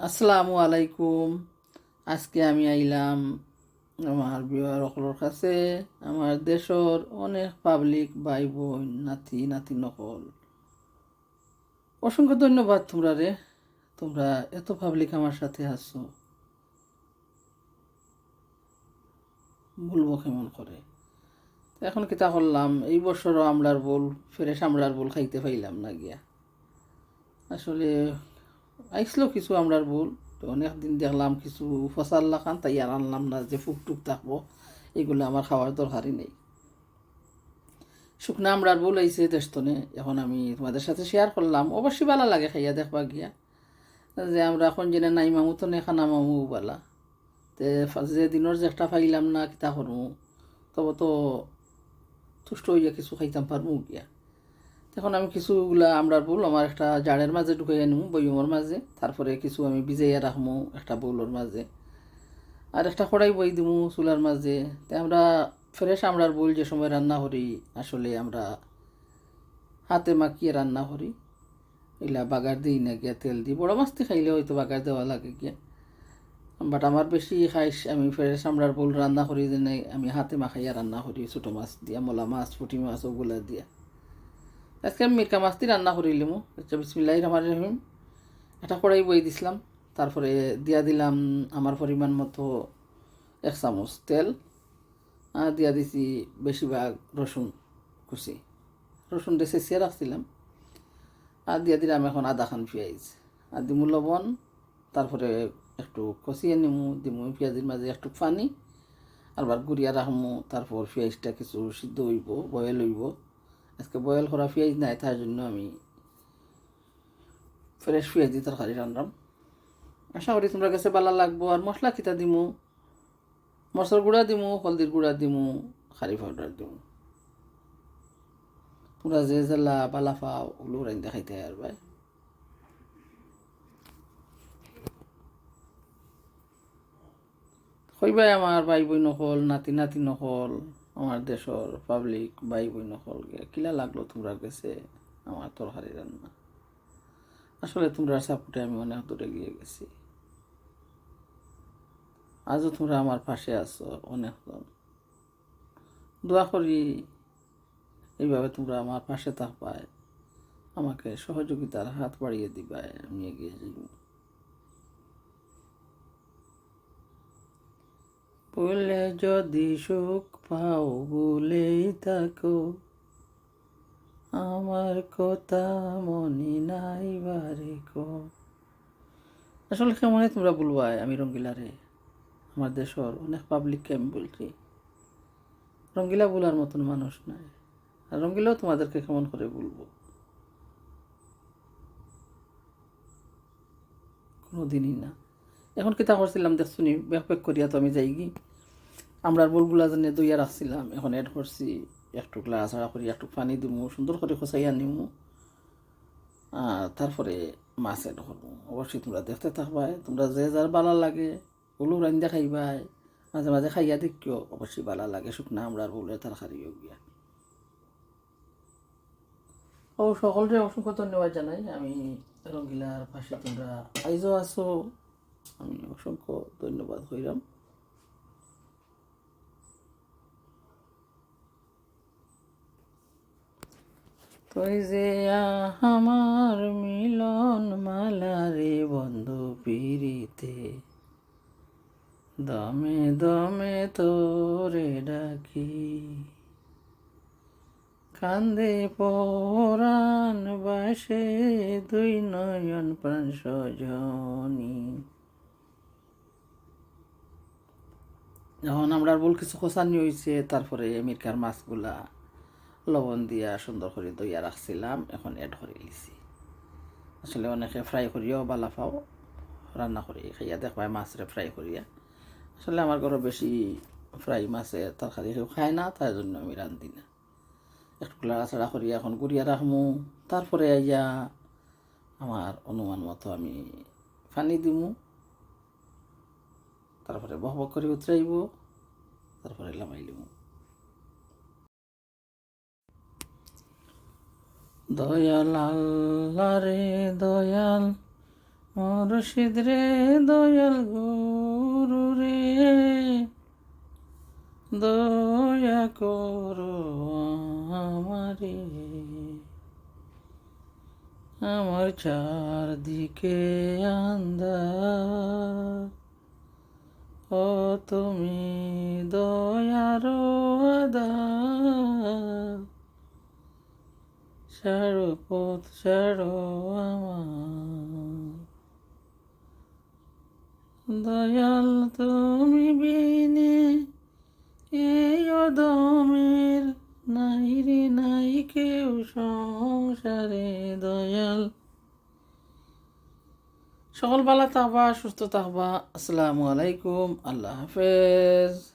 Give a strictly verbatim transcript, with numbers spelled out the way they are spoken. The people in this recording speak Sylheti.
আসসালামু আলাইকুম। আজকে আমি আইলাম আমার viewer অকলর কাছে, আমার দেশর অনেক public ভাই বইন, নাতি নাতিন অকল, অসংখ্য ধন্যবাদ তোমরারে। তোমরা এত public আমার সাথে আছো, বলবো কেমন করে। তো এখন কিতা করলাম, এই বছরও আমড়ার বউল, fresh আমড়ার বউল খাইতে পাইলাম না গিয়া। আসলে আইসলো কিছু আমড়ার বউল, তো অনেক দিন দেখলাম কিছু ফসার লাখান, তাই আর আনলাম না, যে ফুক টুক থাকবো, এগুলা আমার খাওয়ার দরকারই নেই। শুকনা আমড়ার বউল আইছে দেশ তনে, এখন আমি তোমাদের সাথে share করলাম। অবশ্যই ভালা লাগে খাইয়া, দেখবা গিয়া যে আমরা এখন যেনে নাই মামু তনে খানা মামু বালা। তে ফা-, যে দিনর যে একটা পাইলাম না, কিতা করমু, তবে তো তুষ্ট অইয়া কিছু খাইতাম পারমু গিয়া। এখন আমি কিছুগুলা আমড়ার বউল আমার একটা জারের মাঝে ঢুকাইয়া নিমু, বয়মর মাঝে। তারপরে কিছু আমি ভিজাইয়া রাখমু একটা বউলর মাঝে, আর একটা কড়াই বই দিমু চুলার মাঝে। তে আমরা fresh আমড়ার বউল যে সময় রান্না করি, আসলে আমরা হাতে মাখিয়ে রান্না করি, ইলা বাগার দেই না গিয়া তেল দি। বড় মাছ দি খাইলে হয়তো বাগার দেওয়া লাগে গিয়া, but আমার বেশি খাইস আমি fresh আমড়ার বউল রান্না করি যে নাই, আমি হাতে মাখাইয়া রান্না করি, ছোট মাছ দিয়া, মোলা মাছ, পুঁটি মাছ, ওগুলা দিয়া। আজকে আমি মিরকা মাছ দি রান্না করিলিমু। আচ্ছা, বিসমিল্লাহির রহমানির রহিম। একটা কড়াই বই দিছিলাম, তারপরে দিয়া দিলাম আমার পরিমাণ মতো এক চামচ তেল, আর দিয়া দিছি বেশিরভাগ রসুন কুচি, রসুন ছেঁচিয়া রাখছিলাম। আর দিয়া দিলাম এখন আধা খান পিয়াইজ, আর দিমু লবণ, তারপরে একটু কষিয়া নিমু, দিমু পিয়াইজর মাঝে একটু পানি, আরবার গুড়িয়া রাখমু, তারপর পিয়াইজটা কিছু সিদ্ধ অইবো, boil অইবো। আজকে boil করা পিয়াইজ নাই, তার জন্য আমি fresh পিয়াইজ দি তরকারি রানরাম। আশা করি তোমরা গেছে ভালা লাগবো। আর মশলা কিতা দিমু, মরিচর গুঁড়া দিমু, হলদির গুঁড়া দিমু, curry powder দিমু। তোমরা যে যেলা ভালা পাও, ওগুলো রাইন্দা খাইতে পারবায়। কইবায় আমার ভাই বইন অকল, নাতি নাতিন অকল, আমার দেশর public ভাই বইন অকল, গে-, কিলা লাগলো তোমরার গেছে আমার তরকারি রান্না? আসলে তোমরার support-এ আমি অনেক দূরে গিয়া গেছি। আজও তোমরা আমার পাশে আছো অনেকজন। দোয়া করি এইভাবে তোমরা আমার পাশে থাকবায়, আমাকে সহযোগিতার হাত বাড়িয়ে দিবায়, আমি এগিয়ে যাইব। ভুলে যদি সুখ পাও, ভুলেই থাকো, আমার কথা মনে নাই বারে কো। আসলে কেমনে তোমরা ভুলবায় আমি রঙ্গিলারে? আমার দেশর অনেক public-কে আমি ভুলছি। রঙ্গিলা ভুলার মতন মানুষ নাই। আর রঙ্গিলাও তোমাদেরকে কেমন করে ভুলবো? কোনোদিনই না। এখন কিতা করছিলাম দেখছো নি, backpack করিয়া তো আমি যাইগি। আমরার বউলগুলা যেনে ধইয়া রাখছিলাম, এখন add করছি, একটু লাড়াচাড়া করি, একটু পানি দিমু, সুন্দর করি কষাইয়া নিমু, আর তারপরে মাছ add করমু। অবশ্যই তোমরা দেখতে থাকবায়, তোমরা যে যার ভালা লাগে, ওগুলো রাইন্দা খাইবায়, মাঝে মাঝে খাইয়া দেখিও, অবশ্যই ভালা লাগে শুকনা আমরার বউলর তরকারি অগুয়া। ও সকলরে অসংখ্য ধন্যবাদ জানাই, আমি রঙ্গিলার পাশে তোমরা আইজও আছো, আমি অসংখ্য ধন্যবাদ কইরাম। তুই যে আমার মিলন মালা রে বন্ধু পিরিতে, দমে দমে তোরে ডাকি। কান্দে পরাণ বাসে দুই নয়ন প্রাণ সজনী। এখন আমরার বউল কিছু কষানি অইছে, তারপরে মিরকার মাছগুলা লবণ দিয়া সুন্দর করি ধইয়া রাখছিলাম, এখন add করি লিছি। আসলে অনেকে fry করিয়াও ভালা পাও, রান্না করি খাইয়া দেখবায় মাছরে fry করিয়া। আসলে আমার ঘরো বেশি fry মাছের তরকারি কেউ খায় না, তার জন্য আমি রান্ধি না। একটু লাড়াচাড়া করিয়া এখন গুড়িয়া রাখমু, তারপরে আইয়া আমার অনুমান মতো আমি পানি দিমু, তারপরে বক বক করি উতরাইব, তারপরে লামাই লিমু। দয়াল আল্লাহ রে দয়াল, মুর্শিদ রে, দয়াল গুরু রে, দয়া করো আমারে। আমার চারদিকে আন্ধার, ও তুমি দয়ার আধার, ছাড়ো পথ, ছাড়ো আমার। দয়াল তুমি বিনে এই অধমের নাই রে নাই কেউ সংসারে দয়াল। সকল ভালা থাকবা, সুস্থ থাকবা। আসসালামু আলাইকুম, আল্লাহ হাফেজ।